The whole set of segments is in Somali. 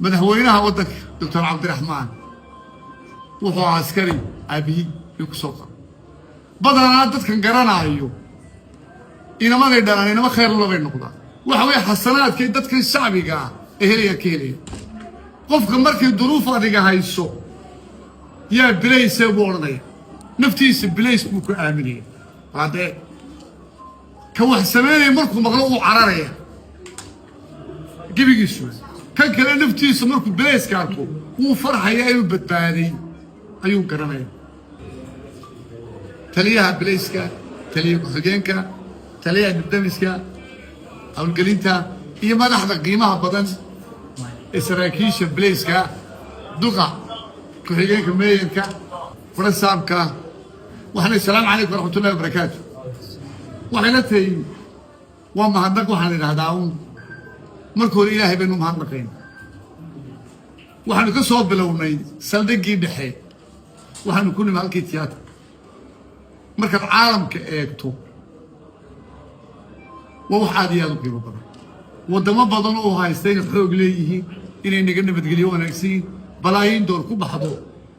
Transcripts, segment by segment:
Madaxweynaha waddanka, Doctor Cabdiraxmaan, wuxuu ahaa askari. Aabihii yuu ku soo qoray. Badanaa dadkan garanaayo inamaday dhalaan inama khayr labay noqdaan. Waxa weeye xasanaadkay dadkan shacbiga ah ee helayaan ka helaya. Qofka markay duruuf adiga hayso, yaa bilayse buu odhanaya, naftiisa bilays buu ku aaminaya. Haddee ka wax samaynaya markuu maqlo uu cararaya gebigiisu. Kan kale naftiisa markuu bilayska arko wuu farxayaa, inuu badbaaday ayuu garanaya. Taliyaha bilayska, taliya ku-xigeenka, taliyaha dibdamiska, howlgelinta iyo madaxda qiimaha badan ee saraakiisha bilayska, duqa, ku-xigeenka meeyarka, farasaabka, waxaan asalaamu calaykum waraxmatullahi wabarakaatu. Waxay la tahay waa mahadnaq. Waxaan idhahdaa un marka hore Ilaahay baynu mahadnaqayna. Waxaanu ka soo bilownay saldhiggii dhexe, waxaanu ku nimi halkii tiyaatar. Markaad caalamka eegto, waa wax aad iyo aad u qiimo badan. Waddamo badan oo haysta inay xoog leeyihiin, inay naga nabadgelyo wanaagsan yihiin, balaayiin door ku baxdo,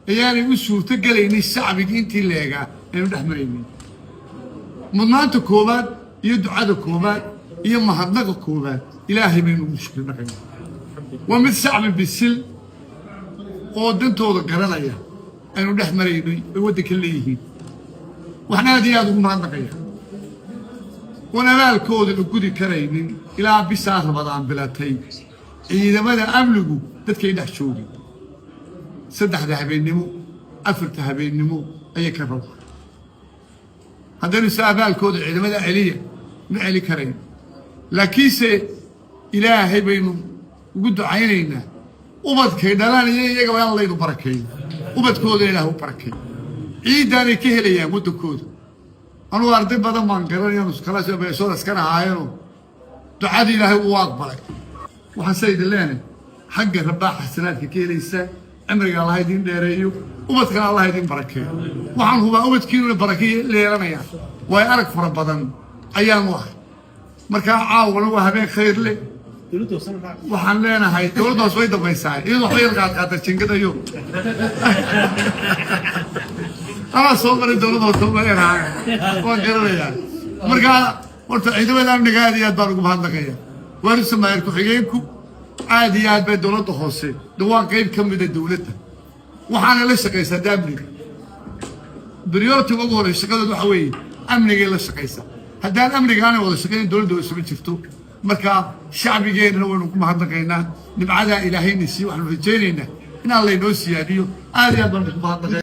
ayaanay u suurto gelaynin shacbigii intii leegaa aynu dhex maraynin. Mudnaanta koowaad iyo ducada koowaad iyo mahadnaqa koowaad Ilaahay baynu ugu shukri naqayna. Waa mid shacbi bisil oo dantooda garanaya aynu dhex maraynay ay waddanka leeyihiin. Waxaan aad iyo aad ugu mahadnaqaya oon abaalkooda la gudi karaynin, ilaa bishaa Rabadaan bilatay ciidamada amnigu dadkay dhex joogay. 3da habeennimo, 4ta habeennimo ayay ka rabaan. Haddaynu se abaalkooda ciidamada celiya, ma celi karayn, laakiinse Ilaahay baynu ugu ducaynaynaa ubadkay dhalaan iyo iyagaba in laynu barakeeyo, ubadkooda Ilaah u barakeeyo, ciiddaanay ka helayaan waddankooda. Anugu arday badan baan garanaya kala askar ahaayeenoo ducadii Ilaahay uu aqbalay. Waxaan se idin leenahay, xagga rabbaa xasanaadka ka helaysaa. Cimriga Allah idin dheereeyo, ubadkana Allah idin barakeeyo. Waxaan hubaa ubadkiinuna barake yeelanayaan, waayo arag fara badan ayaanu ahay. Markaa caawana waa habeen khayr leh. Waxaan leenahay dowladda hoos way dambaysaa, iyadoo waxba yar qaadqaata jingadayo anaa soo maray dowladda hoose ma waan garanayaa. Markaa horta ciidamada amniga aad iyo aad baan ugu mahadnaqaya. Waarisa maayar ku-xigeenku aad iyo aad bay dowladda hoose de waa qayb ka mida dowladda, waxaana la shaqaysaa de amniga. Priority ugu horey shaqadooda waxa weeye amnigay la shaqaysaa. Haddaan amniga aanay wada shaqayn, dowladda hoose ma jirto. Marka shacbigeennana waynu ku mahadnaqaynaa nimcadaa Ilaahayna siiye. Waxaanu rajaynaynaa in Alla inoo siyaadiyo. Aad iyo aad baan ku mahadnaqay.